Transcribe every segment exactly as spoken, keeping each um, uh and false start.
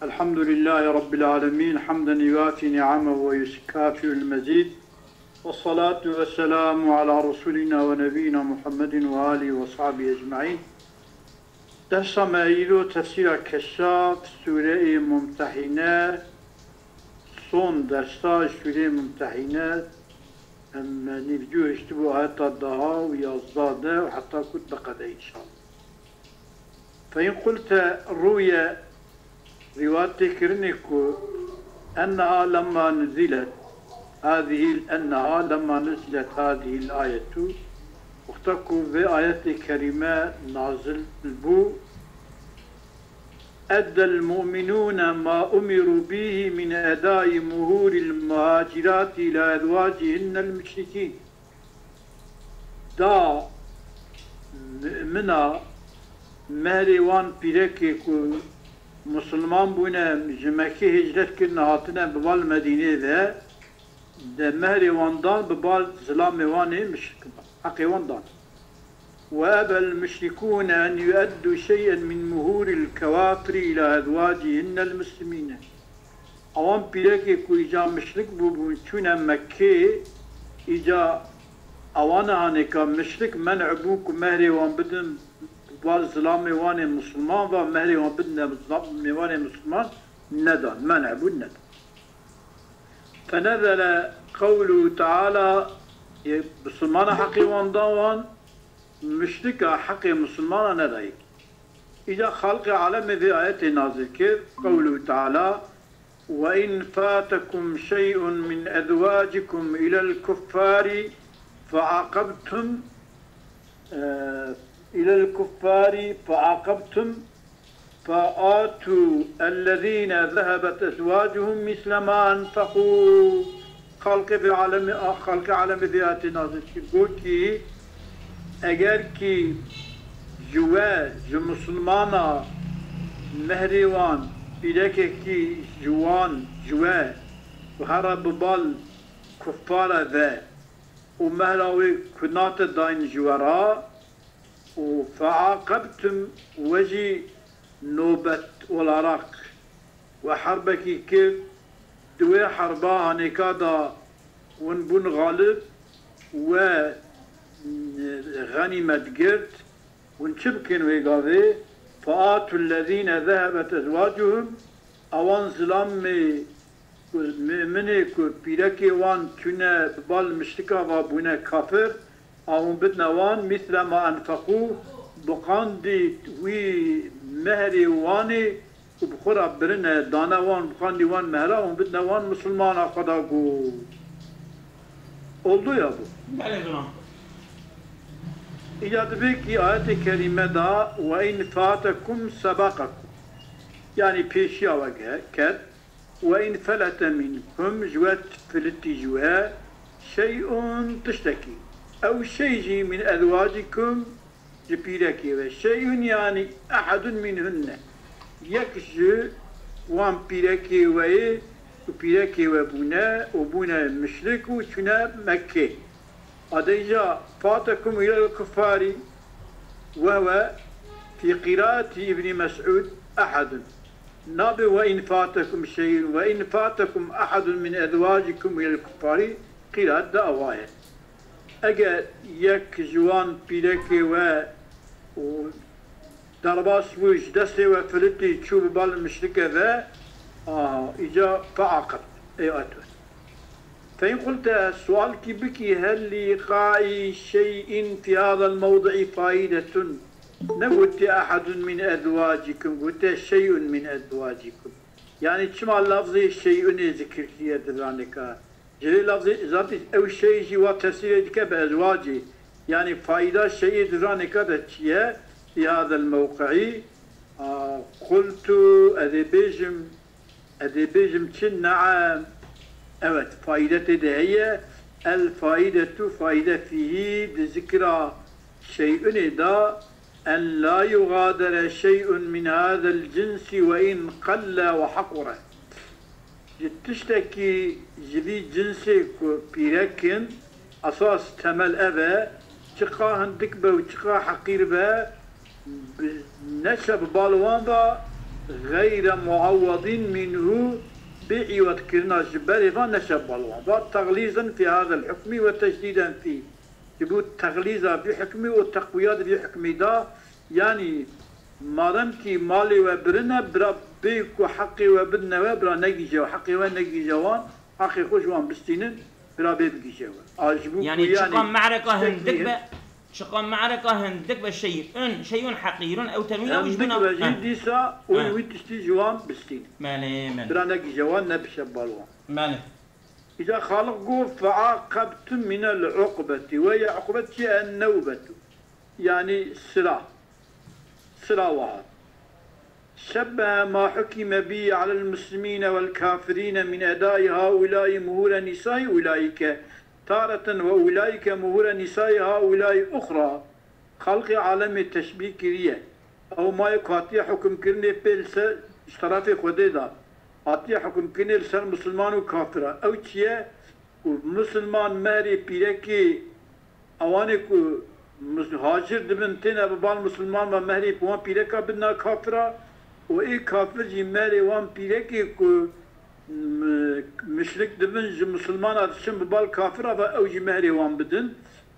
الحمد لله رب العالمين، حمدا يوافي نعمه ويكافئ المزيد، والصلاة والسلام على رسولنا ونبينا محمد وآله وصحبه أجمعين. Dersa me îro tefsîra Keşaf, Sûreyê Mumtehîne, son dersa Sûreyê Mumtehîne, em nîvcû hiştibû ayeta daha û yazdeh de û heta ku diqede înşallah. فإن قلت روي rîwayet tê kirinê ku أنها لما نزلت هذه، أنها لما نزلت هذه الآية، wexta ku vê ayetê kerîme nazil bû, أدى المؤمنون ما أمروا به من أداء مهور المهاجرات إلى أزواجهن المشركين. Da mumina mehrê wan pîrekê ku musulman bûne, ji Mekkê hicret kirine, hatine bi bal Medînê de, de mehrê wan dan bi bal zilamê wan ê muşrik, heqê wan dan. وأبى المشركون أن يؤدوا شيئا من مهور الكوافر إلى أزواجهن المسلمين. Awan pîrekê ku îca muşrik bûbûn, çûne Mekkê, îca awana hanêka muşrik men'e bûn ku mehrê wan bidin, bar zilamê wan ê musulman va mehrê wan bidine zilamê wan ê musulman, nedan, men'e bûn, nedan. فنزل قوله تعالى، yê musulmana heqê wan da wan, muşrika heqê musulmana nedayê. Îca Xaliqê alemê vê ayetê nazil kir, قوله تعالى: وإن فاتكم شيء من أزواجكم إلى الكفار فعاقبتم، e, إلى الكفار فعاقبتم فآتوا الذين ذهبت أزواجهم مثل ما أنفقوا. Xalqê vê alemê, Xalqê alemê vê ayetê nazil kir. Got ki, eger ki ji we, ji musulmana mehrê wan, pîrekekî ji wan, ji we, bi here bi bal kuffara ve û mehra wê ku nate dayîn ji we ra, û feaqebtum, we jî nobet olarak we herbekî kir, di wê herba hanêka de hûn bûn xalib, we, e, xenîmet girt, hûn çi bikin wê gavê? Featu lezîne zehebet ezwacuhum, awan zilamê ku, muminê ku pîrekê wan çûne bi bal miştika va bûne kafir, a hûn bidne wan, mîsle ma enfeqû, bi qandî wî mehrê wan ê ku bi xwe re birine, dane wan, bi qandî wan mehra, hûn bidne wan misilmana xwe da ku. Oldu ya bu. Belê, bira. Îca dibê ki ayetê kerîme da, "Ve in fatekum sebeqekum." Yanî pêşiya we ge-, ket. "Ve in felete minkum", ji we filitî ji we, "şey'un", tiştekî. "Ew şey jî min ezwacikum", ji pîrekê we. "Şey'un" yanî "ehedun minhunne". Yek ji wan pîrekê we yê û pîrekê we bûne û bûne muşrik û çûne Mekkê. Adeyca "fatekum ilel kuffarî", we we fî qîraetî Îbnî Mes'ûd "ehedun". Nabe "ve in fatekum şey'un", "ve in fatekum ehedun min ezwacikum ilel kuffarî", qîraet de ava ye. Eger yek ji wan pîrekê we û derbas bû, ji destê we filitî, çû bi bal mişrike ve, aha, îca feaqib, ey ayet we. Fe in qulte, sualkî bikî, "Hel li îqaî şey'in fî hâzel mewdi'î faîdetun." Negotiye "ehedun min ezwacikum", gotiye "şey'un min ezwacikum". Yanî çima lafzê "şey'unê" zikir kiriye di ranêka? Ji vê lafzê zatî ew "şey" jî wa tefsîrê dike bi "ezwacê". Yanî faîda "şey'ê" di ranêka de çi ye? Fî hâzel mewqi'î, a, qultu, ez ê bêjim, ez ê bêjim çi? Ne'em. Evet, faîde tê de heye. El faîdetu, faîde fîhî, di zikira "şey'unê" de, "en la yugadere şey'un min hâzel cinsi ve in qalle ve haqure." Ji tiştekî ji vî cinsê ku pîrek in, esas temel ev e, çiqa hindik be û çiqa heqîr be, bi, neçe bi bal wan ve غير معوض منه, bê îwadkirina ji berê va neşebal wan. Va تغليظا في هذا الحكم وتشديدا فيه. Ji bo teglîza vî hukmî û teqwiya di vî hukmî de, yanî madem kî malê we birine, bira bê ku heqê we bidine we, bira negîje we, heqê we negîje wan, heqê xwe ji wan bistînin, bira bê bigîje we. A ji bo ku, yanî çiqa yanî, me'reka tiştekî hindik hin- be, çiqa me'reka hindik be şey, ün, şeyun heqîrun ew tenwîna wî ji Hindik bina be jî, heh, dîsa û, heh, wî tiştî ji wan bistînin. Belê, belê. Bira negîje wan, nebişebal wan. Belê. Îca Xaliq got, فعاقبتم من العقبة. Ve ya uqbet çi ye? النوبة. Yanî sira. Sira wiha. شبه ما حكم به على المسلمين والكافرين من أداء هؤلاء مهور نساء أولئك تارة وأولئك مهور نساء هؤلاء أخرى. Xalqê alemê teşbîh kiriye. Ew mayê ku hatiye hukimkirinê pê li ser, ji terefê Xwedê de, hatiye hukimkirinê li ser misilman û kafira. Ew çi ye? Ku misilman mehrê pîrekê, ewanê ku mis-, hacir dibin, têne bi bal misilman ve, mehrê bi wan pîreka bidina kafira û ê kafir jî mehrê wan pîrekê ku mi-, mişrik dibin, ji misilmana diçin bi bal kafira ve, ew jî mehrê wan bidin.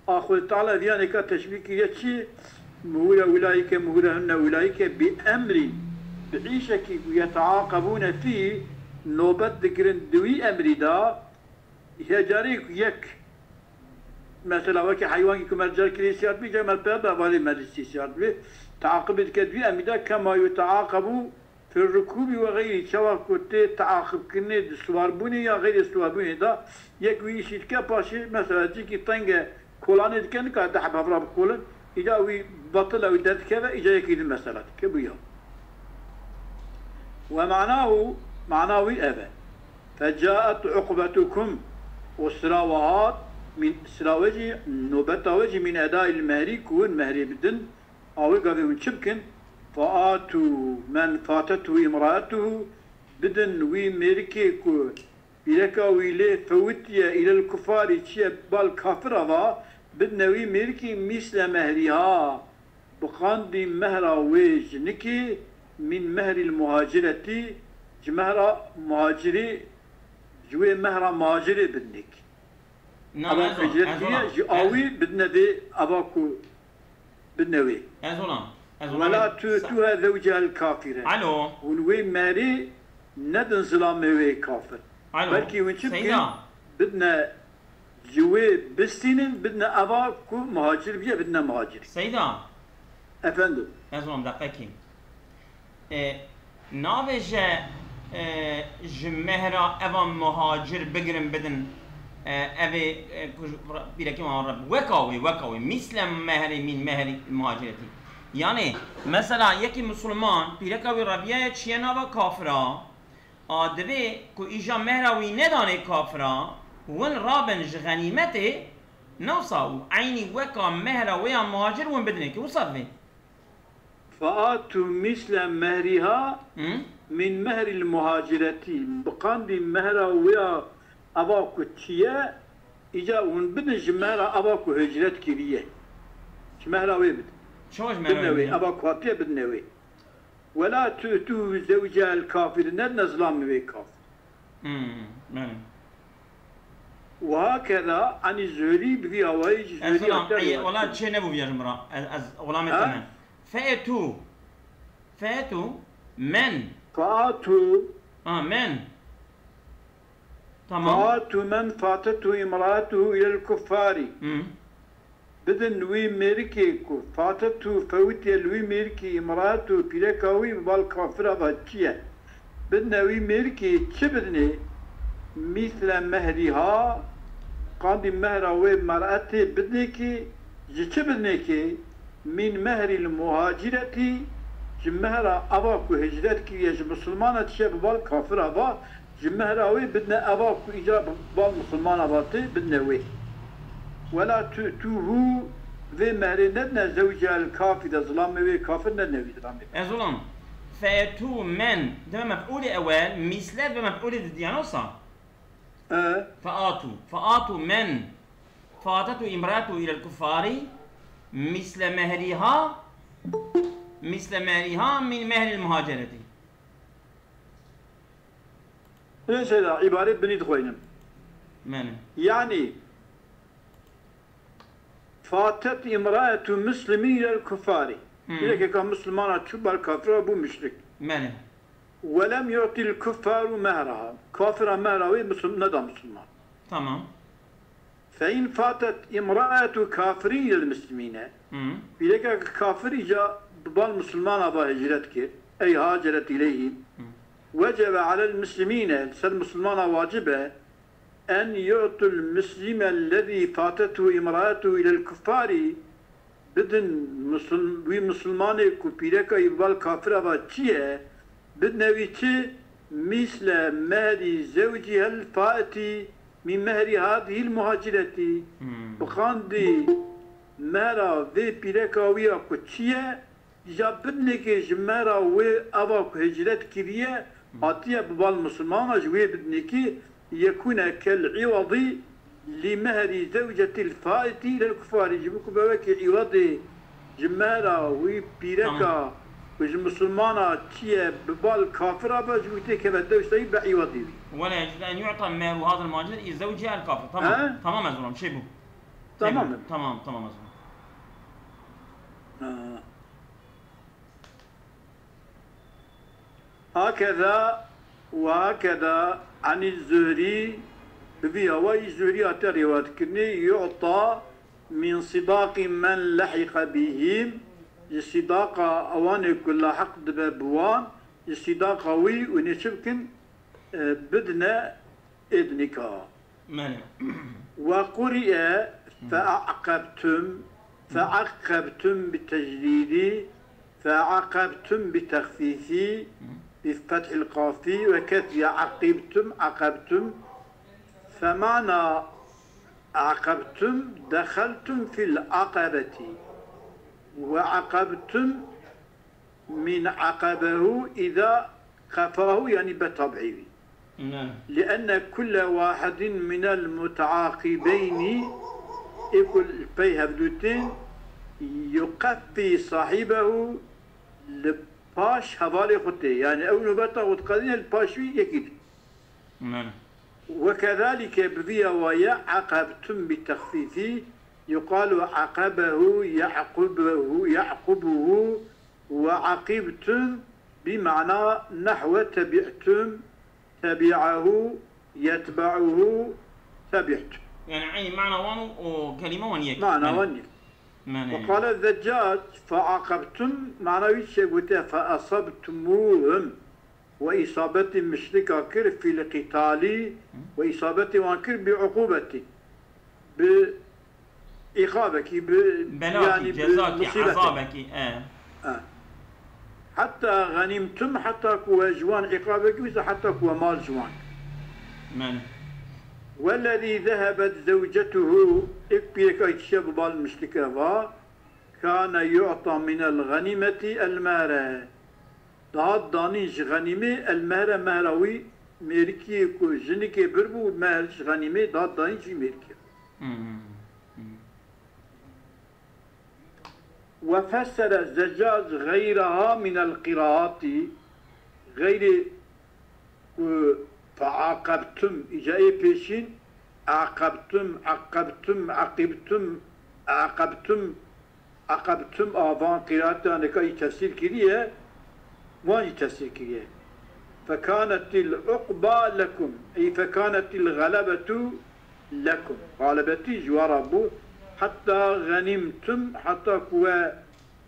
A Xwedê Teala viyanêka teşbîh kiriye çi? مهور أولئك مهورهن أولئك بأمر, bi îşekî ku يتعاقبون فيه, nobet digirin di wî emrî de, ya carê ku yek, mesela wekî heywankî ku me car kirê siyar dibî, car me pê de hevalê me lîstî siyar dibî, teaqibê dike di wî emrî de, كما يتعاقب في الركوب وغيره, çawa ku tê teaqibkirinê di siwarbûnê ya xeyrê siwarbûnê de, yek wî îşî dike, paşê mesela cîkî teng e, kolanê dike, nikare du heb hev re bikolin, îca wî betil e, wî derdikeve, îca yekî din mesela dike, bûya. ومعناه, mana wî ev e. فجاءت عقبتكم, û sira we hat, min, sira we jî, nobeta we jî, من أداء المهر, ku hûn mehrê bidin, A wê gavê hûn çi bikin? فآتوا من فاتته امرأته, bidin wî mêrikê ku pîreka wî lê fewitiye, إلى الكفار, çiye bal kafira va, bidine wî mêrikî, مثل مهرها, bi qandî mehra wê jinikê, من مهر المهاجرة, ji mehra muhacirê, ji wê mehra muhacirê bidinêk. Na, ava ez ku wan, hicret ez kiriye, wan, ji a ez wî bidine vê ava ku bidine wê. Ez wan, ez wan. ولا تؤتوها زوجها الكافر. Alo. Hûn wê merê nedin zilamê wê kafir. Alo. Belkî hûn çi bikin? Seyda. Bidine ji wê bistînin, bidine ava ku muhacir bûye, bidine muhacirê. Seyda. Efendim. Ez wan, deqekî. E, navêje, e, ji mehra eva muhacir bigirin bidin, e, evê, e, ku ji, pîrekê wan re, weka wê, weka wê, mîsle mehrê min mehrî muhaciretî. Yanî, mesela, yekî misilman, pîreka wî reviyaye çiye nava kafira, a divê ku îja mehra wî nedanê kafira, win rabin ji xenîmetê, ne wisa û eynî weka mehra wê ya muhacir win bidinê ki, wisa divê. فآتوا مثل مهرها Hı? من مهر المهاجرة. Bi qandî mehra wê ya ava ku çiye, îca hûn bidin ji mehra ava ku hicret kiriye. Ji mehra wê bidin. Çawa ji mehra wê bidin? Bidine wê, ava ku hatiye bidine wê. ولا تؤتوه زوجها الكافر, nedine zilamê wê kafir. Hmm, belê. وهكذا عن الزهري, bi vî awayî ji Ez Zuhrî zilam, hatiye ey, rivayet wela kiriye. Çê nebû viya ji min re. Ez, ez, welamê Ha? te ne. Fe'tu. Fe'tu men. Fa'atu. Ha, men. Tamam. Fa'atu men fatatu imra'atuhu ilel kuffari. Hı. Bidin wî mêrikê ku fatetu fewitiye li wî mêrikî îmraetu pîreka wî bi bal kafira ve çi ye? Bidine wî mêrikê çi bidinê? Mîsle mehrîha, qandî mehra wê mer'etê bidinê kê, ji çi bidinê kê? Mîn mehrîl muhacîretî, ji mehra ava ku hicret kiriye ji misilmana çiye bi bal kafira va, Ji mehra wê bidine eva ku îca bi bal misilmana va tê, bidine wê. Wela tu'tuhu, vê mehrê nedine zewcel kafî de, zilamê wê kafir nedine wî zilamê. Ez olam. Fe'tu men, dibe mef'ulê ewel, mîsle dibe mef'ulê didiyan wisa. E. Fe'atu. Fe'atu men. Fatetu imra'etu ilel kuffari. Misle mehriha. Misle mehriha min mehril muhacereti. Mesela îbaret binî dixweynim. Mene. Yani, fatet imraetu muslimin ilel kuffari. Hmm. Yekeka Müslümana çû bal kafira bû müşrik. Mene. Ve lem yu'til kuffaru mehraha. Kafira mehra wê Müslüm-, neda Müslüman. Tamam. Fe in fatet imraetu kafirin ilel muslimine. Hmm. Pîreka kafir îca bi bal Müslümana va hicret kir. Ey haceret ileyhim. Hmm. Wecebe alel muslimine. Ser Müslümana wacib e. En yu'tul muslime lezî fatetu imraetu ilel kuffarî, bidin misil-, wî misilmanê ku pîreka wî bal kafira va çi ye, bidine wî çi? Mîsle mehrî zewcî hel faetî mî mehrî hadîhil muhaciretî. Hmm. Bixandî mehra vê pîreka wî ya ku çi ye, Îja bidnekê ji me ra wê eva ku hicret kiriye, hatiye bi bal misilmana ji wê bidnekê yekûne kel îwadî lî meherî zewcetil faitî lel kufarî. Ji bo ku be wekî îwadê ji me ra wî pîreka Tamam. ku ji misilmana çiye bi bal kafira be, ji wî têkeve dewştayî be îwadî wî. ولا يجوز أن يعطى مهر هذا المهاجر إلى زوجها الكافر. Tamam. He? Tamam ez olam. Şey bu. Tamam. Tamam, tamam ez olam. Ha. Hakeza ve hakeza anî Zuhrî, bi vî awayî Zuhrî hate rêwayetkirinê, yu'ta min sidaqî men lehiqe bihîm, ji sidaqa ewanê ku lahiq dibe bi wan, ji sidaqa wî û nê çi bikin, e, bidine êdnika. Mene. Ve quri'e fe'aqebtum, fe'aqebtum bi tecdîdî, fe'aqebtum bi texfîfî, bi fethil qafî ve kesrî aqîbtum, aqebtum. Femana aqebtum, dexeltum fil aqebetî. Ve aqebtum min aqebehu îza qefahu, yani be tab'î wî. Ne. Li'enne kulle wahidin minel mutaaqibeynî, ê ku li pey hevdû tên, yuqeffî sahibehu, li paş hevalê xwe tê. Yani ew nobeta xwe diqedîne li paş wî yekî din. Mene. Ve kezalike bi vî awaye aqebtum bi texfîfî, yuqalu aqebehu, ya'qubehu, ya'qubuhu ve aqibtum bi mana nehwe tebi'tum, tebi'ahu, yetbe'uhu, tebi'tum. Yani aynı mana wan û o kelîme wan yek. Mana Mene. wan yek. Mene. Ve qale Zeccac, fe'aqebtum, mana wî çi gote, fe'asabtumuhum. Ve îsabetî müşrika kir fîl qîtalî ve îsabetî wan kir bi uqûbetî. Bi îqabekî, bi, Belakî, yanî bi cezakî, musîbetê. ezabekî, e. E. Heta xenîmtum, heta ku we ji wan îqabekî wisa, heta ku we mal ji wan. Men. Wellezî zehebet zewcetuhu, êk pîreka kişiya bi bal müşrike va, kâne yu'ta minel xenîmetî el mehre. Dihat danîn ji xenîmê, el mehre, mehra wî, mêrikî ku jinikê bir bû, mehr ji xenîmê dihat danîn ji mêrikê. Hmm. Hmm. Ve fessere Zeccaz xeyraha minel qiraatî, xeyrê ku feaqebtum, îca ê pêşîn, aqebtum, aqebtum, aqibtum, aqebtum, aqebtum a van qîraatan ka jî tefsîr kiriye, wan jî tefsîr kiriye. Fekanetil uqba lekum, ey fekanetil xelebetu lekum. Xalebetî ji we re bû, heta xenîmtum, heta ku we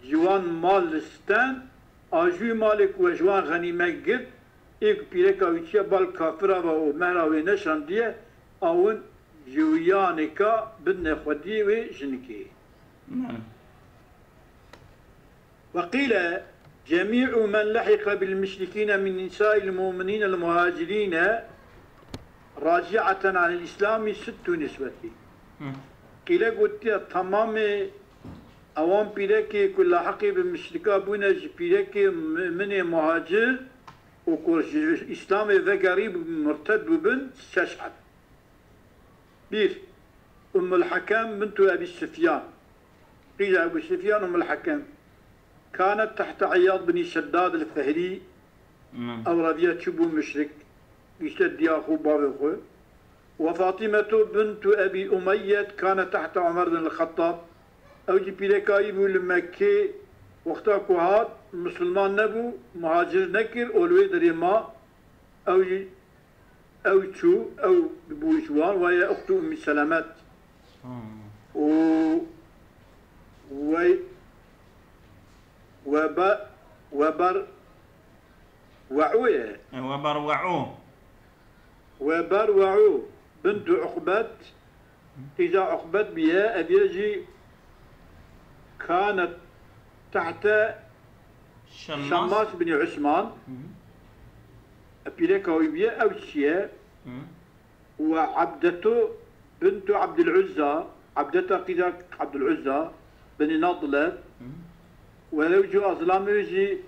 ji wan mal stand, a ji wî malê ku we ji wan xenîme girt, ê ku pîreka wî çiye bal kafira ve û mehra wê neşandiye, a win ji wiyanêka bidine xwediyê wê jinikê. Mane. Ve qîle cemî'u men lehiqe bil müşrikîne min nisâil mu'minîne el muhacirîne raci'eten anil îslamî sittu niswetî. Hı. Qîle gotiye, temamê ewan pîrekê ku lahiqî bi müşrika bûne ji pîrekê mu'minê muhacir û ku ji Îslamê vegerî murted bûbin, şeş heb. Bir, Ummul Hekem bintu Ebî Sufyan. Qîle Ebû Sufyan Ummul Hekem. Kanet tehte Îyad bin Şeddad el-Fehrî. Hmm. Ew reviya çi bû müşrik. gişte diya xwe, bavê xwe. Ve Fatîmetu bintu Ebî Umeyye kane tehte Ömer bin el-Xettab. Ew jî pîrekayî bû li Mekkê, wexta ku hat, misilman nebû, muhacir nekir û li wê derê ma. Ew jî, ew çû, ew bû ji wan, we ye uxtu Ummî Selemet. Hmm. Û we, we be, we ber, we'û ye. E, we ber we'û. We ber we'û bintu Uqbet, qîza Uqbet biye, ev ye jî kanet tehte Şemmas. Şemmas bin Usman. Hı hı. Pîreka wî biye, ew çi ye? Hı. Ve Abdetu bintu Abdüluzza, Abdeta qîza Abdüluzza bin Nadle. Hı. Ve lewcu azlamê jî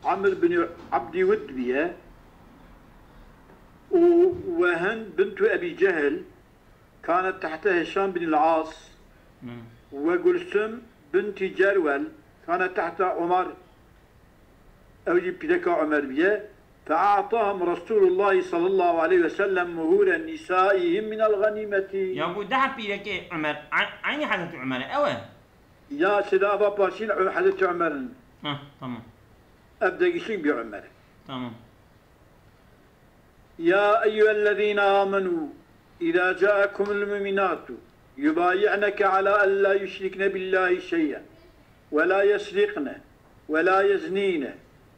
Amr bin Abdî Wud biye. Û Wehend bintu Ebî Cehil, kanet tehte Hişam bin el-As. Hı. Ve Gulsum binti Cerwel, kanet tehte Ömer. Ew jî pîreka Ömer biye. Fe'atahum Resulullah sallallahu aleyhi ve sellem muhure nisaihim min el-ganîmeti. Ya ku daha pîrekê Ömer, a-, aynı Hazreti Ömer, ewe? Ya sida ava paşîn Ö-, Hazreti Ömer'in. Ha, tamam. Ev degişik bir Ömer. Tamam. يا أيها الذين آمنوا إذا جاءكم المؤمنات يبايعنك على أن لا يشركن بالله شيئا ولا يسرقن ولا يزنين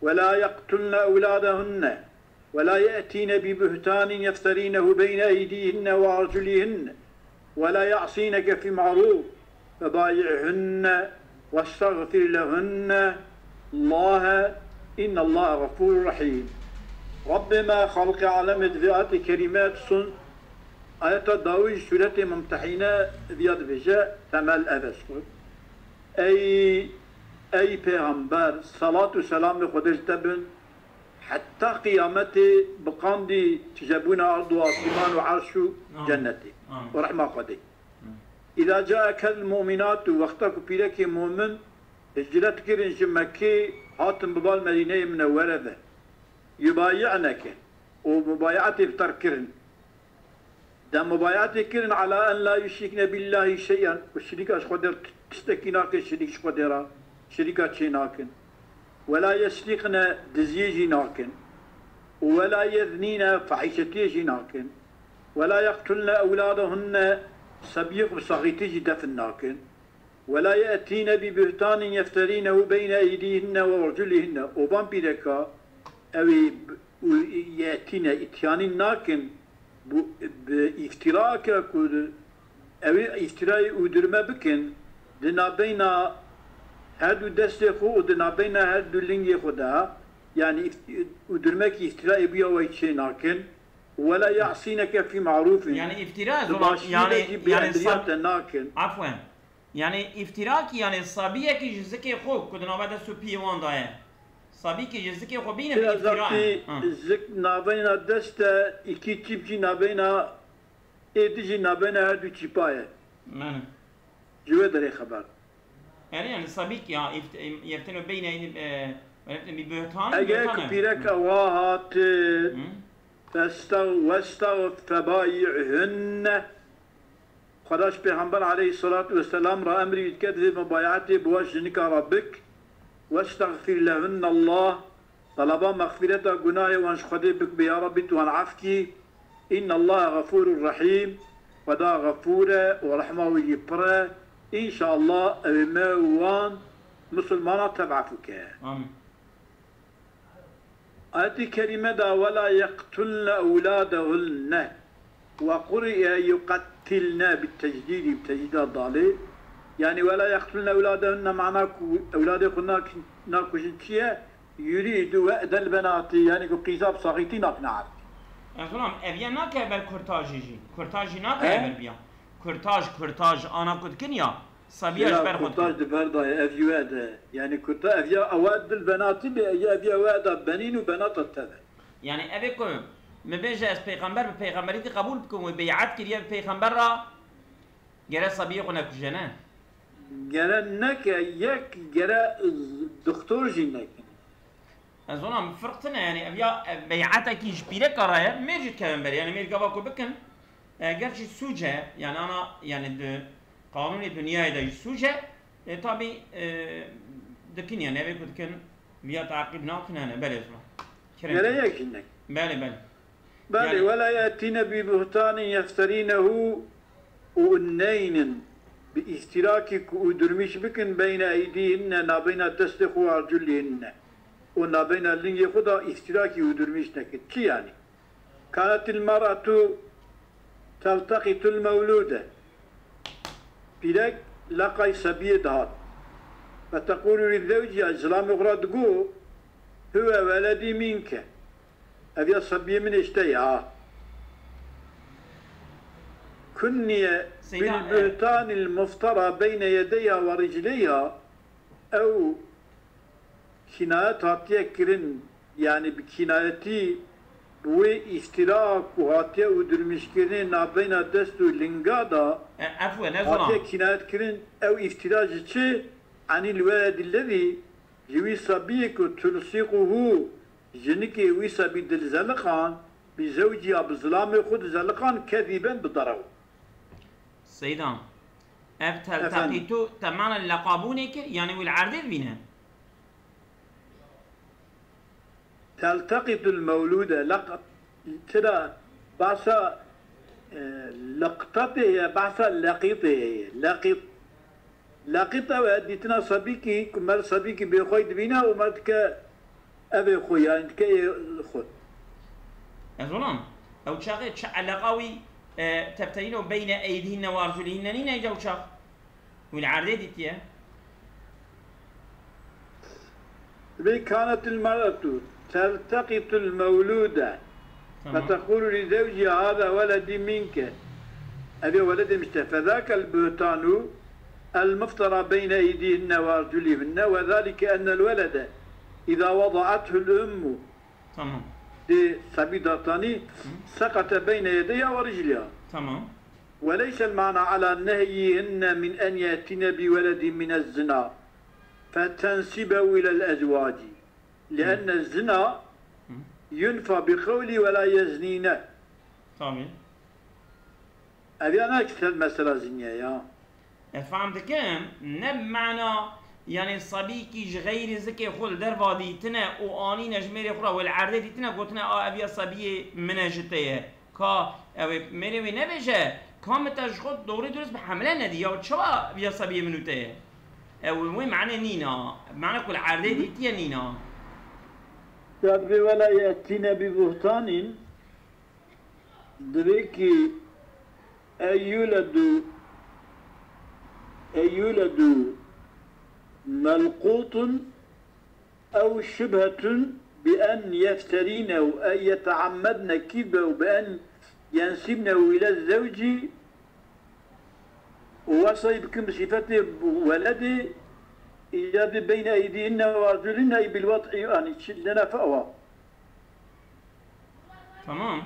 ولا يقتلن أولادهن ولا يأتين ببهتان يفترينه بين أيديهن وأرجلهن ولا يعصينك في معروف فبايعهن واستغفر لهن الله إن الله غفور رحيم. Rabbê me Xaliqê alemê di vê ayetê kerîme disun, ayeta dawî ji sûretê Mumtehîne viya dibêje, temel ev e ji xwe. Ey, ey Pêxember, salat û selamê Xwedê ji te bin, heta qiyametê bi qandî tijebûna erd û asîman û erş û Amin. Cennetê Amin. Û rehma Xwedê. Amin. Îza caekel mu'minatu, wexta ku pîrekê mu'min hicret kirin ji Mekkê, hatin bi bal Medîneyê Minewwere de. Yubayi'neke, û mubayeatê bi te re kirin. De mubayeatê kirin, ala en la yuşrikne billahi şey'en, ku şirîka ji Xwedê re t-, tiştekî nakin, şirîk ji Xwedê re, şirîka çê nakin. Ve la yesrîqne, diziyê jî nakin. Û ve la yeznîne, fahîşetiyê jî nakin. Ve la yeqtulne ewladehunne, sebiyê xwe bi saxîtî jî defn nakin. Ve la ye'tîne bi buhtanin yefterînehu beyne eydîhinne ve erculîhinne. Û van pîreka, ew ê b-, û ye'tîne, îtyanî nakin, bu, bi îftîrake ku di-, ew ê îftîrayê û durme bikin, di nabeyna her du destê xwe û di nabeyna her du lingê xwe de, yanî îft-, û durmekî îftîrayê bûya we çê nakin. Ve la ye'sîneke fî ma'rûfin. Yani iftira Di zola, başiyê yani, de jî yani bêendiriya sab-, te nakin. Afwen. Yani iftira ki, yani sabiyekî ji zikê xwe ku di nava dest û piyê wan de ye. Sabîkî ji zikê xwe bîne bi Pira iftira. Zaktî Ha. zik naveyna dest e, îkî çîp jî naveyna êdî jî naveyna her du çîpa ye. Mene. Ji wê derê xeber. Yani, yani sabîk ya, ift-, yeftin beyne, e, yeftin bi buhtan, Eger buhtan ku ev. Pîreka Hı. wa hat, Hı. festag-, westag-, febayi'hunne. Xweda ji Pêxember aleyhissalatu vesselam re emrî dike, divê mubayeatê bi we jinika re bik. Westagfir lehunne Allah. Talaba mexfîreta gunahê wan ji Xwedê bikbe, ya Rabbî, tu wan efkî. Înnallaha xefûrur rehîm. Xweda xefûr e û rehma wî jî pir e. Înşallah ew ê me wan misilmana tev efû ke. Amin. Ayetê kerîme de, "Ve la yeqtulne ewladehunne." Ve quri'e yuqettilne bi tecdîdî, bi tecdîda dalê. Yani, "Ve la yeqtulne ewladehunne" mana ku ewladê xwe nak-, nakujin çi ye? Yurîdu we'del benatî, yani ku qîza bi saxîtî nakine erd. Erzulam, ev ya nake ber kurtajî jî. Kurtajî nake He? ber biya. Kurtaj, kurtaj, ana ku dikin ya, sabiya ji Sera ber xwe kurtaj dikin. Di ber de ye, ev ji we de. Yani kurta-, ev ya ew dil benatî be, ya ev ya we de benîn û benata te de. Yani ev ê ku min bêje ez pêxember bi pêxemberîtî qebûl bikim û bey'et kiriye bi pêxember re, gere sabiyê xwe nekuje, ne? Gere neke, yek gere, e, doktor jî nekin. Ez ona firq tine, yani ev ya, e, bey'atekî ji pîreka re ye, mêr jî dikevin ber, yani mêr gava ku bikin, e, gerçî sûc e, yani ana, yani di qanûnê dinyayê de jî sûc e, e, tabî, e, dikin yani, evê ku dikin, viya taqîb nakin hene, belê zû. Kerem. Gere yek jinek. Belê, belê. Belê, yani, ولا يأتين ببهتان يفترينه û neynin bi îftîrakî ku û durmîş bikin beyne eydîhinne nabeyna destê xwe û arculîhinne û nabeyna lingê xwe de îftîrakî û durmîş nekin. Çi yani? Kanetil mer'atu telteqitul mewlude. Pîrek leqay sebiyê dihat. Ve tequlu li zewciha, zilamê xwe re digot, huve weledî minke. Ev ya sebiyê min ê ji te ye ha. Kunniye Seyda, bil e, buhtanil muftara beyne yedeyha ve ricleyha. Ew kînayet hatiye kirin, yani bi kînayetî bi wê îftira ku hatiye û durmîşkirinê nabeyna dest û linga da E, efwe, ne hatiye zolam. Kînayet kirin, ew îftira ji çi? Anil weledî lezî, ji wî sebiyê ku tulsîquhu, jinikê wî sebî dil zeliqan, bi zewciha, bi zilamê xwe di zeliqan kezîben bi derew. Seyda, ev Efendim? Telteqîtu te mana leqabûnê kir, yani wî li erdê dibîne? Telteqitul mewlude, leq-, çira bahsa, e, leqtatê ye, bahsa leqîtê ye. Leqît, leqît ew e, dîtina sebîkî, ku mer sebîkî bêxwey dibîne û mer dike evê xwe, yani dike ê xwe. Ez olam, ew çaxê çi eleqa wî, e, tebteyîne û beyne eydîhinne û arculîhinne nîne ew çax? Wî li erdê dîtiye. Ve kanetil mer'etu telteqitul mewlude. Tamam. Fetequlu li zewciha hâzâ weledî minke. Ev ê weledê min ji te. Fezâkel buhtanu el muftera beyne eydîhinne ve arculîhinne ve zâlike ennel welede izâ wada'athul ummu. Tamam. Dê sebî datanî, Hı. Seqete beyne yedeyha ve ricliha. Tamam. Ve leysel mana ala nehyihinne min en yetine bi weledin minez zina fetensibehu ilel ezwaci. Lienne zina Hı. Yunfa bi qewli ve la yeznine. Tamam. Ev ya ne ser mesela ziniye ya. Ez fehm dikim, ne bi mana, yani, sebîkî ji xeyrî zikê xwe li derva dîtine û anîne ji mêrê xwe re wê li erdê dîtine, gotine, a, ev ya sebiyê min e ji te ye. Ka ew ê mêrê wê nebêje, ka min te ji xwe doğrê durist bi hemle nedî, ya çawa ev ya sebiyê min û te ye? Ew wê manê nîna, mane ku li erdê dîtiye nîna. Ya divê wela yetîne bi buhtanîn, Divê ki eyyuledu, eyyuledu melqutun ew şubhetun bi en yefterîne û en yeteammedne kîbe û bi en yensîbne û ile zewcî û wesayî bikin bi sîfetê weledê îcabî beyne eydîhinne û arculinne ey bil wad'î anî çi lene fewa. Tamam.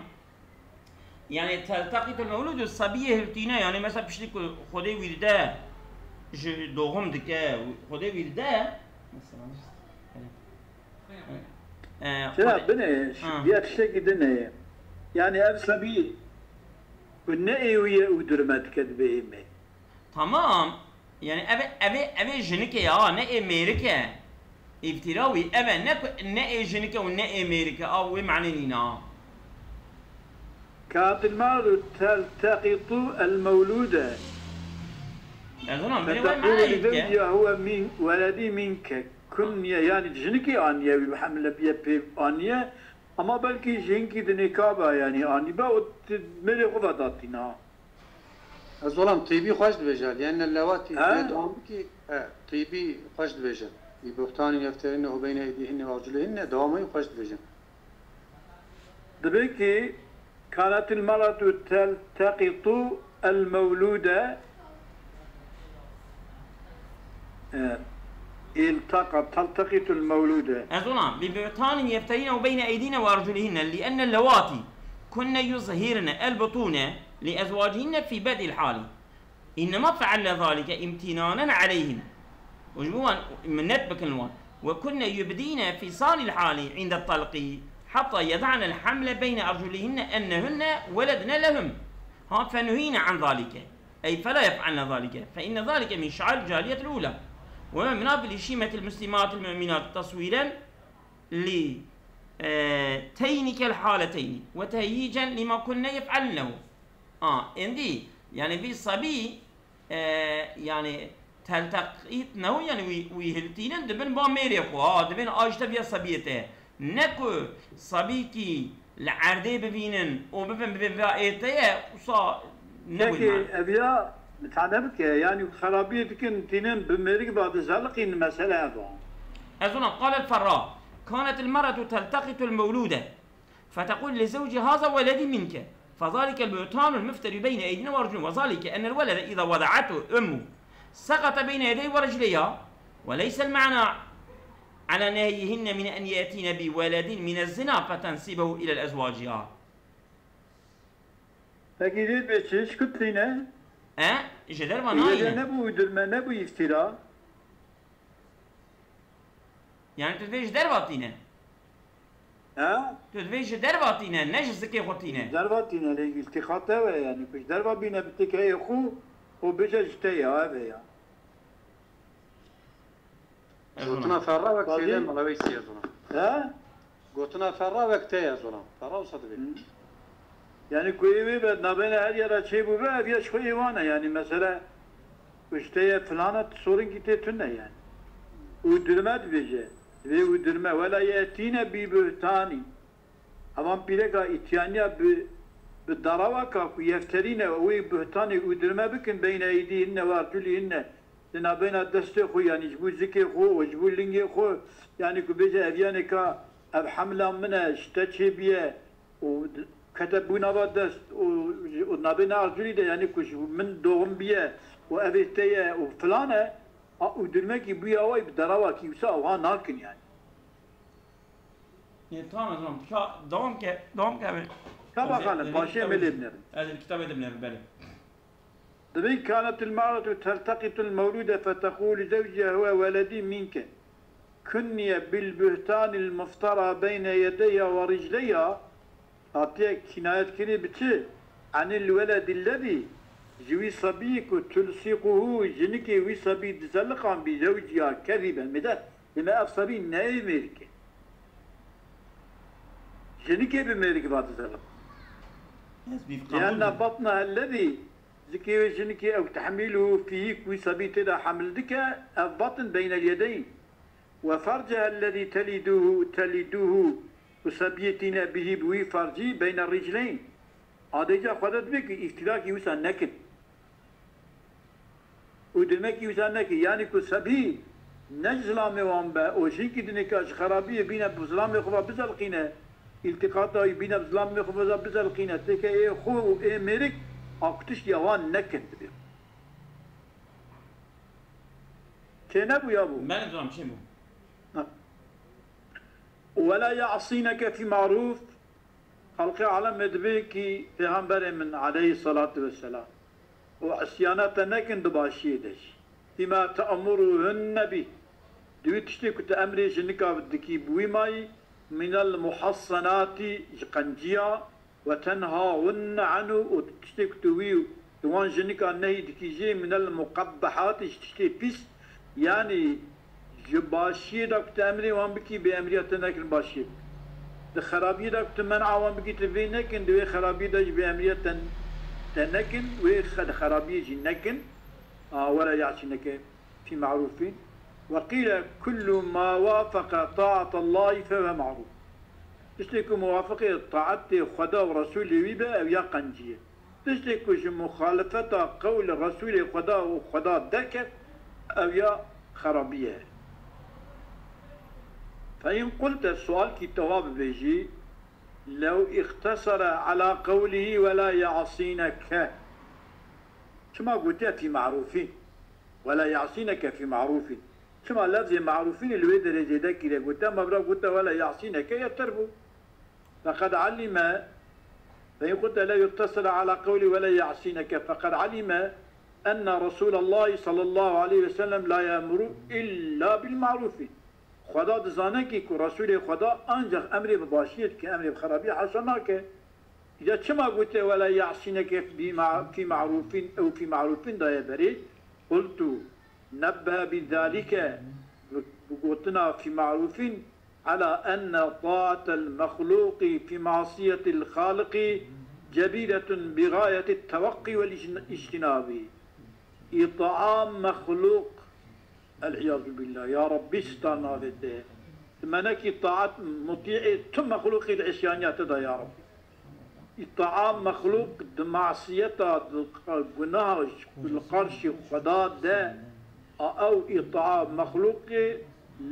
Yani telteqitul mewludu sabiyê hiltîne, yani mesela piştî ku Xwedê wîrde ji doğum dike, Xwedê wîrde mesela, e, Çira Xwedê bine, Ha. Ya tiştekî din heye. Yani ev sabî ku ne ê wî ye û durme dike dibê êmê. Tamam. Yani ev, ev, ev jinik e ya, ne ê mêrik e. Îftira wî ev e, ne ku ne ê jinik e û ne ê mêrik e. A wê mane nîna. Katil malu telteqitu el mewlude. Ez ona bine wê Fetequlu mane li dike. Zewciha huve min, weledî minke. Kunye, yani jinikî aniye wî bi hemle biye pê aniye. Ama belkî jinkî di nêka be, yani anî be û mêrê xwe vedatîna. Ez olam tîbî xweş dibêje. Lienne lewatî He? Dê dewam bikî. E, tîbî xweş dibêje. Bi buhtanin yefterînehu beyne eydîhinne ve arculihinne dewamê xweş dibêje. Dibê ki kanetil mer'atu telteqitu el mewlude. E, iltaqa, telteqitul mewlude. Ez ona, bi buhtanin yefterînehu beyne eydîhinne ve arculihinne, lienne lewatî kunne yuzhirne el butune li ezwacihinne fî bed'il hali. Innema fealne zalike imtinanen aleyhin. Û ji bo wan minnet bikin wan. وكن يبدين فصال الحال عند الطلق حتى يضعن الحمل بين أرجلهن أنهن ولدن لهم. ها، فنهينا عن ذلك، أي فلا يفعلن ذلك، فإن ذلك من شعائر الجاهلية الأولى، ومن منافل الشيمة المسلمات المؤمنات تصويرا لتينك الحالتين وتهييجا لما كن يفعلنه. آه، إندي، يعني في صبي، e, yani telteqît neho, yani wî, wî hiltînin dibin ba mêrê xwe, ha, dibin a ji te viya sebiyê te. Ne ku sebîkî li erdê bivînin û bibin bi vê ê te ye, wisa ne wî Peki, man. Ev ya, mutane bike, yani xerabiyê dikin, tînin bi mêrik ba dizeliqîn, mesele ev a. Ez ona, قال الفراء: كانت المرأة تلتقط المولودة فتقول لزوجها: هذا ولدي منك، فذلك البهتان المفتري بين أيدينا ورجلنا، وذلك أن الولد إذا وضعته أمه سقط بين يديه ورجليها، وليس المعنى على نهيهن من أن يأتين بولد من الزنا فتنسبه إلى الأزواجها. Peki, dê bê çi? Ji ku tîne? E? Ji derva nayîne. Nebû uydurme, nebû iftira. Yani tu divê ji derva tîne. Ha? Tu divê ji derva tîne, ne ji zikê xwe tîne. Derva tîne, lê îltîqat ev e yani. Ku ji derva bîne bi tikeyê xwe, xwe bêje ji te ya, ev e ya. Gotina Ferra wek tê de mala wê siyê zona. He? Gotina Ferra wek tê ye zona. Ferra wisa divê. Hı. Yani ku ê wê be nabêne her yere çêbûbe, ev ya ji xwe ê wan e. Yani mesele ku ji te ye filan e, tu sorinkî tê tune yani. Û dirme dibêje. Divê û dirme. Wela yetîne bî buhtanî. Hevan pîreka îtyaniya bi, bi darawaka ku yefterîne wê buhtanê û dirme bikin beyne eydîhinne ve erculîhinne. Di navbeyna destê xwe, yanî ji bo zikê xwe û ji bo lingê xwe, yanî ku bêje ev yanê ka ev hemla min e, ji te çêbûye û d-, kete bû nava dest û, û navbeyna arculî de, yanî ku ji min doğum bûye û ev ê te ye û filan e, a, û durmekî bûya wê bi derawakî wisa ewha nakin yanî. Yê, tamam, tamam. Ka, dewam ke, dewam ke. Ka bakalım, başê me lê binerin. Ez ê kitabê de binerim, belê. دبي كانت المرأة تلتقط المولود فتقول لزوجها: هو ولدي منك، كني بالبهتان المفترى بين يديها ورجليها. Hatiye kînayet kirin bi çi? عن الولد الذي, ji wî sebiyê ku تلصقه, jinikê wî sebî dizeliqan بزوجها كذبا. Mêde, deme ev sebî ne ê mêrik e. Jinikê bi mêrik va dizeliq. Ez bî لأن qebûl. بطنها الذي, Zikê wê jinikê ew tehmîluhu fîhî, ku wî sebî tê de hemil dike, ev batn beyne lyedeyn. Ve ferceha ellezî telîduhu, telîduhu, ku sebiyê tîne bihî bi wî fercî beyne rîcleyn. Adêca xwe de dibê ku îftîrakî wisa nekin. Û dirmekî wisa nekin. Yanî ku sebî ne ji zilamê wan be û jinkî dinê ka ji xerabiyê bîne bi zilamê xwe ve bizelqîne. Îltîqata wî bîne bi zilamê xwe ve bizelqîne. Têke ê xwe û ê mêrik a ku tiştî ewan nekin dibê. Çênebû ya bû? Belê, dizanim çêbû. Ha. Wela ya'sîneke fî ma'rûf, xelqê alemê dibê kî Pêxemberê min aleyhisselatu vesselam û isyana te nekin di başiyê de jî. Fîma te'muruhunne bî. Di wî tiştê ku tu emrê jinika dikî bi wî mayî, minel muhassenatî, ji qenciya, ve tenhahunne anhu, û tiştê ku tu wî di wan jinika nehî dikî jê, minel muqebbehatî, ji tiştê pîs, yanî ji başiyê de ku tu emrê wan bikî, bê emriya te nekin başiyê bikin. Di xerabiyê de ku tu men'a wan bikî, tu vê nekin, di wê xerabiyê de jî bê emriya te, te nekin, wê xe-, di xerabiyê jî nekin. A, wela ya'sîneke fî ma'rûfîn. Ve qîle kullu ma wafeqe ta'atallahi fehuve ma'rûf. Tiştê ku muwafeqê taetê Xweda û Resûlê wî be, ew ya qencî ye. Tiştê ku ji muxalefeta qewlê Resûlê Xweda û Xweda derket, ew ya xerabî ye. Fe in qulte, sualkî te wa bibêjî, lew îxtesere ala qewlihî wela ya'sîneke. Çima gotiye fî ma'rûfîn? Wela ya'sîneke fî ma'rûfîn. Çima lefzê ma'rûfînê li wê derê zêde kiriye? Gotiye, me bira gotiye wela ya'sîneke, yeter bû. Feqed alime, fe in qulte lew îxtesere ala qewlî wela ya'sîneke, feqed alime enne Resûlallahî sallallahu aleyhi ve sellem la ye'muru illa bil ma'rûfîn. Xweda dizane kî ku Resûlê Xweda ancax emrê bi başiyê dike, emrê bi xerabiyê haşa nake. Îca çima gote, "Wela ya'sîneke fî ma-, fî ma'rûfîn ew fî ma'rûfîn" daye berê? Qultu, nebbehe bi zalike, bi, bi gotina fî ma'rûfîn, ala enne ta'atel mexlûqî fî masiyetil xaliqî cebîretun bi gayeti teweqqî wel îctinabî. Îtaa mexlûq, el-îyazû billâh, ya Rabbî, star navê te. Ti me nekî taat mutî'ê tu mexlûqî li îsyaniya te de, ya Rabbî. Îtaa mexlûq di masiyeta, di gunaha li qarşî Xweda de, a ew îtaa mexlûqê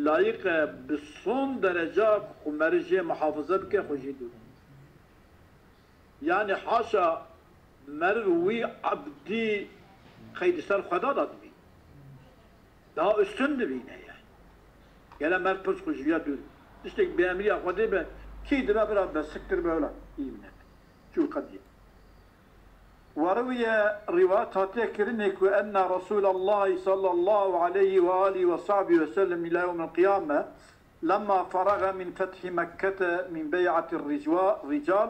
layiq e bi son dereca ku xwe meriv jê muhafize bike, xwe jê dûr. Yani haşa meriv wî ebdî qey di ser Xweda de dibî. Daha üstün dibîne yani. Gele meriv pirs xwe ji vîya dûr. Tiştek bi emriya Xwedê be, kî dibe bira be, siktir be wela. Î bine. Çû qedî. Weriwiye rîwayet hatiye kirinê ku enne Resûlallahî sallallahu aleyhi ve alî ve sahbî ve sellem îlâ yewmil qiyame lemma feraga min fethî Mekkete min bey'atir ricwa-, rical,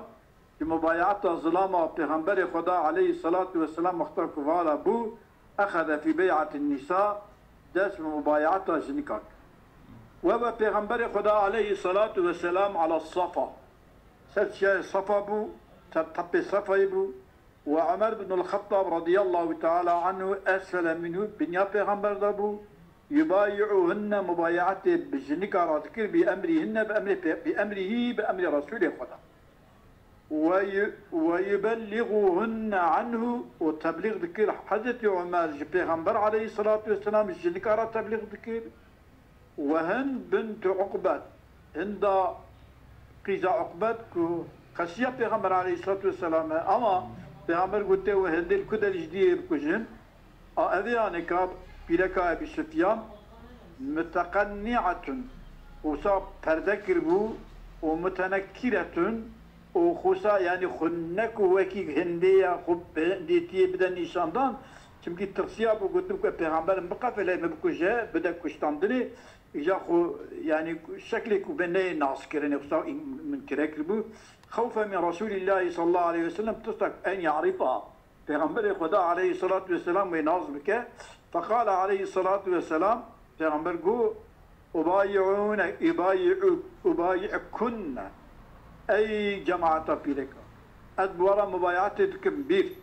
ji mubayeata zilama Pêxemberê Xweda aleyhî salatu vesselam wexta ku vala bû, exede fî bey'atin nîsa, dest bi mubayeata jinika kir. We be Pêxemberê Xweda aleyhî salatu vesselam ala Safa, ser çiyayê Safa bû, te-, tepê Safayê bû, we Omer bin el-Xettab radiyallahu teala anhu esfele minhu, binya Pêxember de bû, yubayi'uhunne, mubayeatê bi jinika re dikir, bi emrîhinne, bi emrê pê-, bi emrîhî, bi emrê Resûlê Xweda. Ve yu-, ve yubelliğuhunne anhu, û teblîx dikir Hezretî Omer ji Pêxember aleyhissalatu vesselam ji jinika re teblîx dikir. Ve Hind bintu Uqbet, Hinda qîza Uqbet ku qesiya Pêxember aleyhissalatu vesselam e, ama Pêxember gote we Hindê li ku derê jî diyê bikujin. A, ev ê aneka pîreka Ebî Sufyan, muteqenni'etun, wisa perde kiribû, û mutenekkiretun, û xusa, yani xwe ne ku wekî hindê ya xwe bi hindêtiyê bide nîşandan, çimkî tirsiya bû, gotin ku pêxember min biqefile, min bikuje, bide kuştandinê, îja xwe, yani şeklê ku bê neyê naskirinê, xusa min kire kiribû. Xewfe min Resûlîllahî sallallahu aleyhi ve sellem, tirsa en ya'rifa. Pêxemberê Xweda aleyhissalatu vesselam wê nas bike. Feqale aleyhissalatu vesselam, Pêxember got, "Ubayi'une, ubayi'u, ubayi'kunne." Ey cemaata pîreka, ez bi we re mubayatê dikim, bir,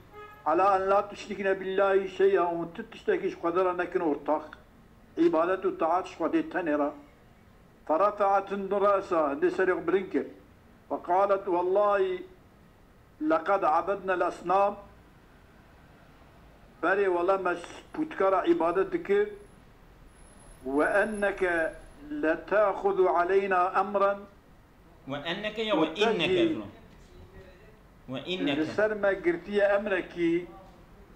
ala en la tuşrikne billahi şey'a, hûn tu tiştekî ji Xwedê re nekin ortax. Îbadet û taat ji Xwedê tenê re. Ferefa'et Hindun re'sa, hindê serê xwe bilind kir. Feqalet, "Wellahî, leqed abednel esnam." Berê wele me pûtika re îbadet dikir. "Ve enneke letexudu aleyna emren." Ve enneke ya ve inneke, tejî, bro. Ve inneke. Li ser me girtiye emrekî,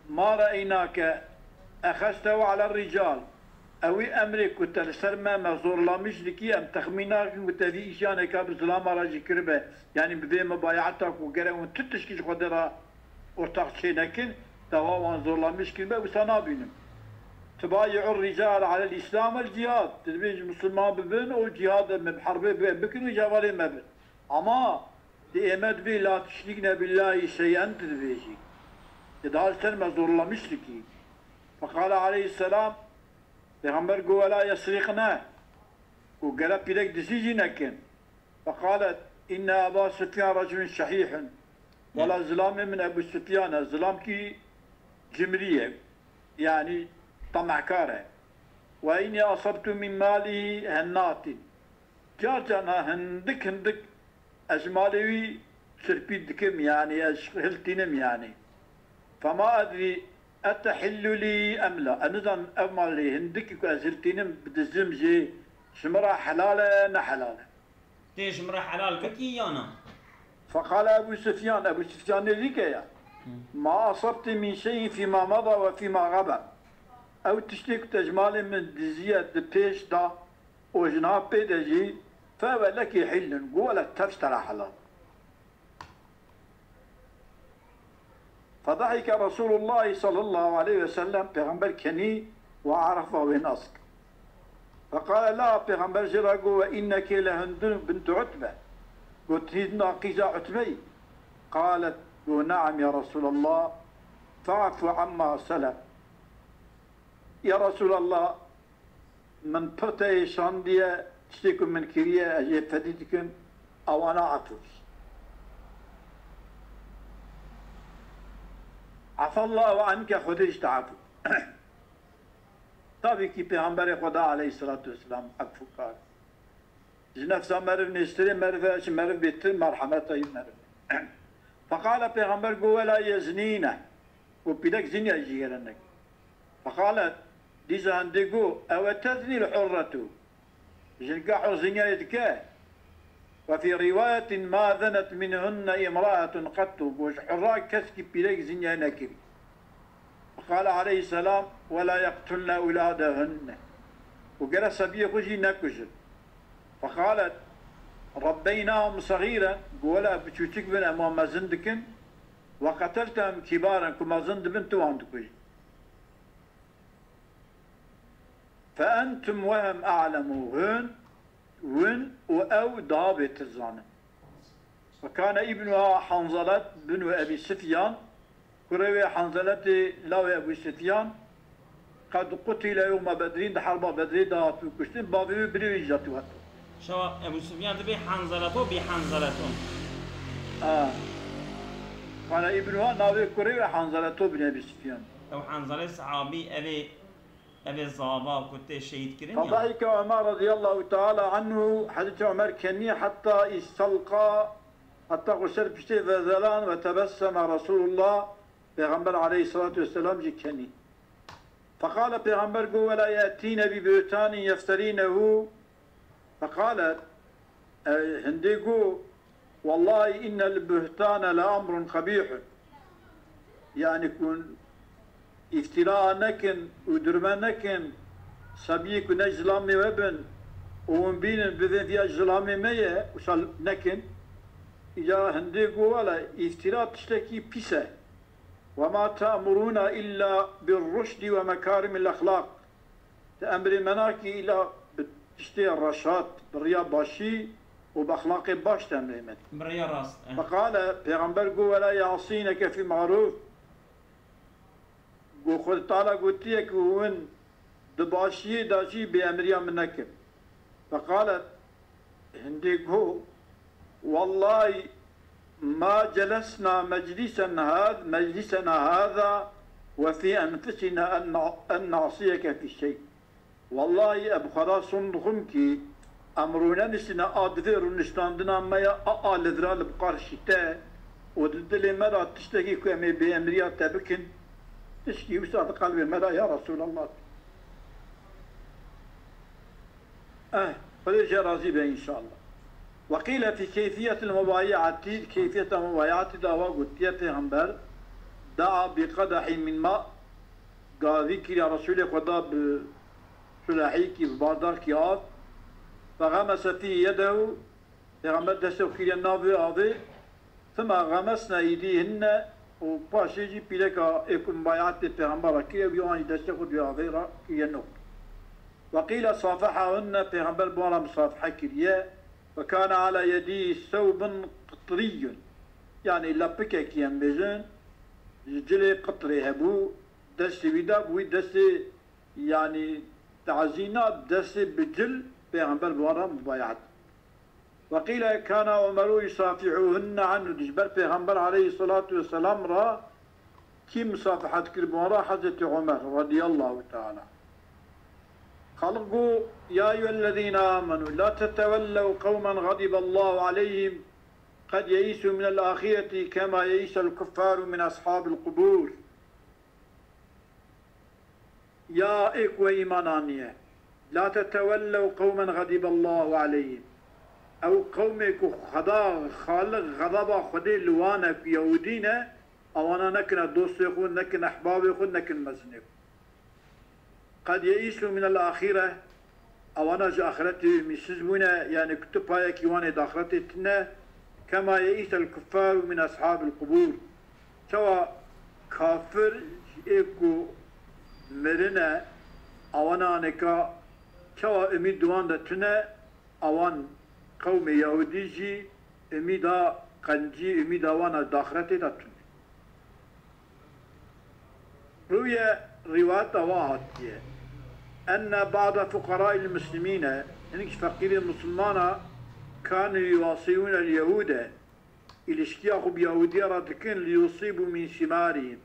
ma re'eynake exeztehu ala rical. Ewî emrê ku te li ser me, me zorlamîş dikî, em texmîn nakin ku te vî îsyaneka bi zilama re jî kiribe. Yanî bi vê mubayata ku gere hûn tu tişkî ji Xwedê re ortax çê nekin, te wa wan zorlamîş kiribe, wisa nabînim. Tubayi'ur rical alel îslam el cihad. Tu dibêjî misilman bibin û cihad, em bi herbê bi-, bikin û ji hevalê me bin. Ama di ême dibê la tuşrikne billahî şey'en tu dibêjî. Di daha ser me zorlamiş dikî. Feqale aleyhisselam, Pêxember got, "Wela yesrîqne." Û gere pîrek dizî jî nekin. Feqalet, "Inne Eba Sufyan reculun şehîhun." Wela zilamê min Ebu Sufyan e, zilamkî cimrî ye. Yanî temehkar e. "Ve inni asabtu min malî hennatin." Car carna hindik hindik ez ji malê wî çirpî dikim, yanî ez hiltînim yanî. Fema edrî etehillu lî em la. Ez nizanim ev malê hindikî ku ez hiltînim, bidizim jê, ji min re helal e, ne helal e. Tê ji min re helal bikî ya na? Feqale Ebu Sufyan, Ebu Sufyan nêzîke ya. Ma asabti min şeyin fîma mada ve fîma gaba. Ew tiştê ku te ji malê min diziye di pêş de, û ji niha pê de jî, fe ve leki hillun, got, wele tev ji te re helal. Fedahike Resûlullahî sallallahu aleyhi ve sellem, Pêxember kenî û arafa wê nas kir. Feqale la, Pêxember jê re got, "Ve inneke le Hindun bintu Utbe." Got, "Hindun a qîza Utbe yî?" Qalet, got, "Neam ya Resulallah, fa'fu amma selef." Ya Resulallah, min pir te şandiye, tiştê ku min kiriye, ez ê fedî dikim, ewana efû bikî. Efallahu anke, Xwedê ji te efû. Tabii ki Pêxemberê Xweda aleyhissalatu vesselam efûkar. Ji nefsa meriv nêztirê meriv e, ji meriv bêtir merhemeta wî meriv e. Feqale Pêxember got, "Wela yeznîne." Got, "Pîrek zinya jî gere neke." Feqalet, dîsa hindê got, "Ewe teznî l hurretu." Jinka hur zinyayê dike. Ve fî rîwayetin, "Ma zenet minhunne imraetun qettu." Got, "Ji hurra keskî pîrek zinyayê nekirî." Feqale aleyhisselam, "Wela yeqtulne euladehunne." Û gere sebiyê xwe jî nekujin. Feqalet, "Rebbeynahum segîren." Got, "Wela biçûçik bin, em wan mezin dikin. Ve qeteltehum kibaren." Ku mezin dibin, tu wan dikujî. "Fe entum ve hum a'lemu." Hûn, hûn û ew daha bêtir zanin. Ve kane îbnuha Hanzalet binu Ebî Sifyan, kurê wê Hanzeletê lawê Ebû Sifyan, qed qutîle yewme Bedrîn, di herba Bedrê de hatibû kuştin, bavê wê birê wê jî hatibû. Şewa Ebû Sifyan dibê Hanzeleto bî Hanzeleto. Ha. Kane îbnuha, navê kurê wê Hanzeleto bin Ebî Sifyan. Ew Hanzelet sahabî, evê Ev ê zava ku tê şehîd kirin ya. Fedahike Ömer radıyallahu teala anhu, Hezreti Ömer kenî, hetta istalqa, hetta ku ser piştê vezelan, ve tebesseme Resulullah, Peygamber aleyhissalatu vesselam jî kenî. Fekale Peygamber got, "Ve la ye'tîne bi buhtanin yefterînehu." Fekale, e, hindê got, "Wallahi innel buhtane le emrun qebîhun." Yani ku îftîra nekin û durme nekin, sebiyê ku ne zilamê we bin û hûn bînin, bivên viya zilamê me ye, wisa nekin. Îca hindê got, "Wele îftîra tiştekî pîs e. Ve ma te'murûna illa bir ruşdi ve mekârimil exlaq." Te emrê me nakî îla bi tiştê reşat, bi riya başî û bi exlaqê baş te emrê me. Bi riya rast, eh. Feqale, Pêxember got, "Wela yasîneke fî marûf." Got, Xwedê Teala gotiye ku hûn di başiyê de jî bêemriya min nekin. Feqalet, hindê got, "Wallahî ma celesna meclisen had-, meclisena hada ve fî enfusina en na-, en nasiyeke fî şey." Wallahî ez bi Xweda sond dixwim kî em rûneniştine a divê rûniştandina me ya a, a li vira li bi qarşî te û di dilê me de tiştekî ku em ê bêemriya te bikin, tişkî wisa di qelbê me de ya Resulallah. Eh, Xwedê jê razî be înşallah. Ve qîle fî keyfiyetil mubayiatî, keyfiyeta mubayiatî de awa gotiye Pêxember, daa bi qedehî min ma, gavî kiriya Resûlê Xweda bi sulehîkî, bi bardakî av, fexemese fî yedehu, Pêxember destê xwe kiriye nav vê avê, thumma xemesne îdîhinne û paşê jî pîreka ê ku mubayatê Pêxember re kiriye, wî an jî destê xwe di vê avê re kiriye nûk. Ve qîle safehahunne, Pêxember bi wan re misafihe kiriye, ve kane ala yedî sewbun qitrîyun, yanî lepikekî em bêjin, ji cilê qitrê hebû, destê wî de, bi wî destê, yanî tazîna destê bi cil Pêxember bi wan re mubayat. Ve qîle kana Umeru yusafihûhunne anhu, ji ber Pêxember aleyhisselatu vesselam re kî misafihat kir bi wan re? Hezretî Umer radiyallahu teala. Xaliq got, "Ya eyyuhellezîne amenu, la tetevellew qewmen ğadiballahu aleyhim, qed yeîsû minel ahireti kema yeîsel kuffaru min ashabil qubur." Ya ê ku we îman aniye, la tetevellew qewmen ğadiballahu aleyhim. Ew qewmê ku Xweda, Xaliq, xedaba Xwedê li wan e, ku Yahûdî ne, ewana nekine dostê xwe, nekin ehbabê xwe, nekin mezinê xwe. Qed yeîsû minel axîre, ewana ji axretê ûmîdsiz bûne, yanî ku tu payekî wan ê di axretê tune, kema yeîsel kuffaru min ashabil qubur. Çawa kafir ji ê ku mirine, ewana anêka Çawa umîd di wan de tune, ewan qewmê Yahûdî jî umîda qencî, umîda wan a di axretê de tune. Rûye rîwayeta wa hatiye. Enne ba'de fuqara'il muslimîne, hinek ji feqîrê misilmana kanu yuwasiyûne l-Yahûde, îlişkiya xwe bi Yahûdiya re dikin, liyusîbû min simarihim,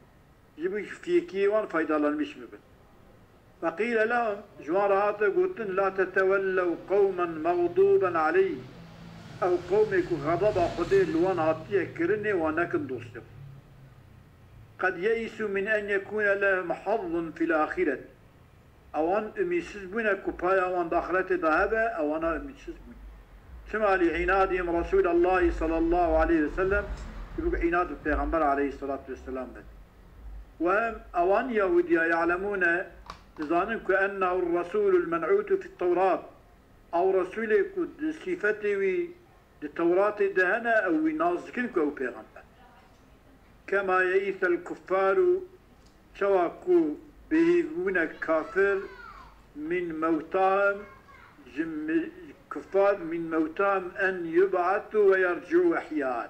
ji bo fiyekiyê wan faydalanmiş bibin. Feqîle lehum, ji wan re hate gotin, la tetewellew qewmen mexdûben aleyhim, ew qewmê ku xedeba Xwedê li wan hatiye kirinê, wan nekin dostê xwe. Qed yeîsû min en yekûne lehum hazzun fil axîret. Ewan umîdsiz bûne ku paya wan di axretê de hebe, ewana umîdsiz bûne. Çima? Li înadihim Resûlallahî sallallahu aleyhi ve sellem, ji bo ku înad bi Pêxember aleyhissalatu vesselam be. Wem ewan Yahûdiya ya'lemûne, dizanin ku ennehu r-Resûlul men'ûtu fit Tewrat. Ew Resûlê ku di sîfetê wî di Tewratê de hene, ew wî nas dikin ku ew pêxember. Kema yeîsel kuffaru, çawa ku bêhîv bûne kafir, min mewtahim, ji mi-, kuffar, min mewtahim en yub'asu ve yerci'u ihyaen.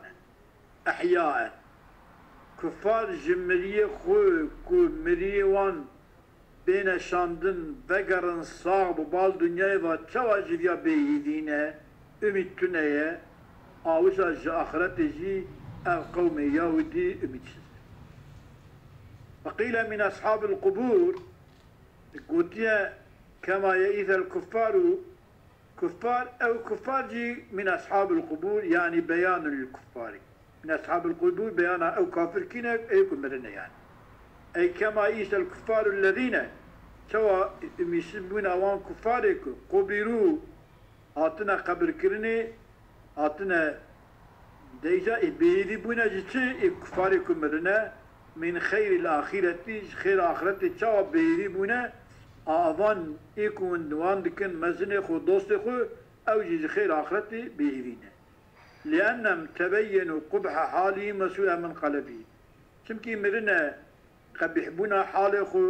Ihyaen. Kuffar ji miriyê xwe ku miriyê wan bêne şandin, vegerin sax bi bal dinyayê ve, çawa ji viya bêhîvî ne, umîd tune ye, a wisa ji axretê jî ev qewmê Yahûdî umîdsiz e. Ve qîle min eshabil qubûr, gotiye, kema yeîsel kuffaru, kuffar, ew kuffar jî min eshabil qubûr, yanî beyanul lil kuffarî. Min eshabil qubûr beyana ew kafir kî ne, ê ku mirine yanî. Ey kema îsel kuffaru lezîne, çawa umîdsiz bûne wan kuffarê ku qubîrû, hatine qebirkirinê, hatine deyza ê bêhîvî bûne ji çi? Ê kufarê ku mirine, min xeyril axîretî, ji xêr axretê çawa bêhîvî bûne, a avan ê ku hûn wan dikin mezinê xwe, dostê xwe, ew jî ji xêr axretê bêhîvî ne. Li ennem tebeyyenu qubhe halî mesûe min qelebî. Çimkî mirine qebîhbûna halê xwe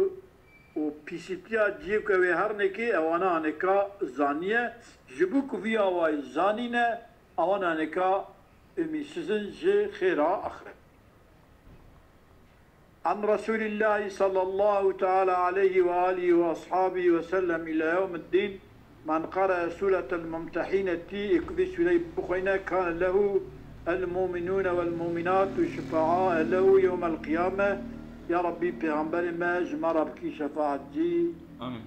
û pîsîtiya cihê ku ew ê herinekê, ewana hineka zaniye, ji bo ku vî awayî zanîne, ewana hineka umîdsiz in ji xêra axret. An Resûlîllahî sallallahu teala aleyhi ve alîhi ve ashabî ve sellem îlâ yewmiddîn, men qere'e sûretel Mumtehinetî, ê ku vê sûreyê bixweyne, kane lehu el mu'minûne vel mu'minâtu şufa'a'e lehu yewmel qiyame. Ya Rabbî, Pêxemberê me ji me re bikî şefaetcî. Amîn.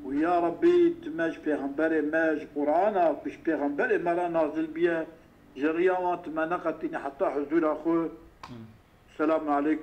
Û ya Rabbî, tu me ji Pêxemberê me, ji Qur'ana ku ji Pêxemberê me re nazil biye, ji riya wan tu me neqetîne heta huzûra xwe. Amîn. Selamun aleykum.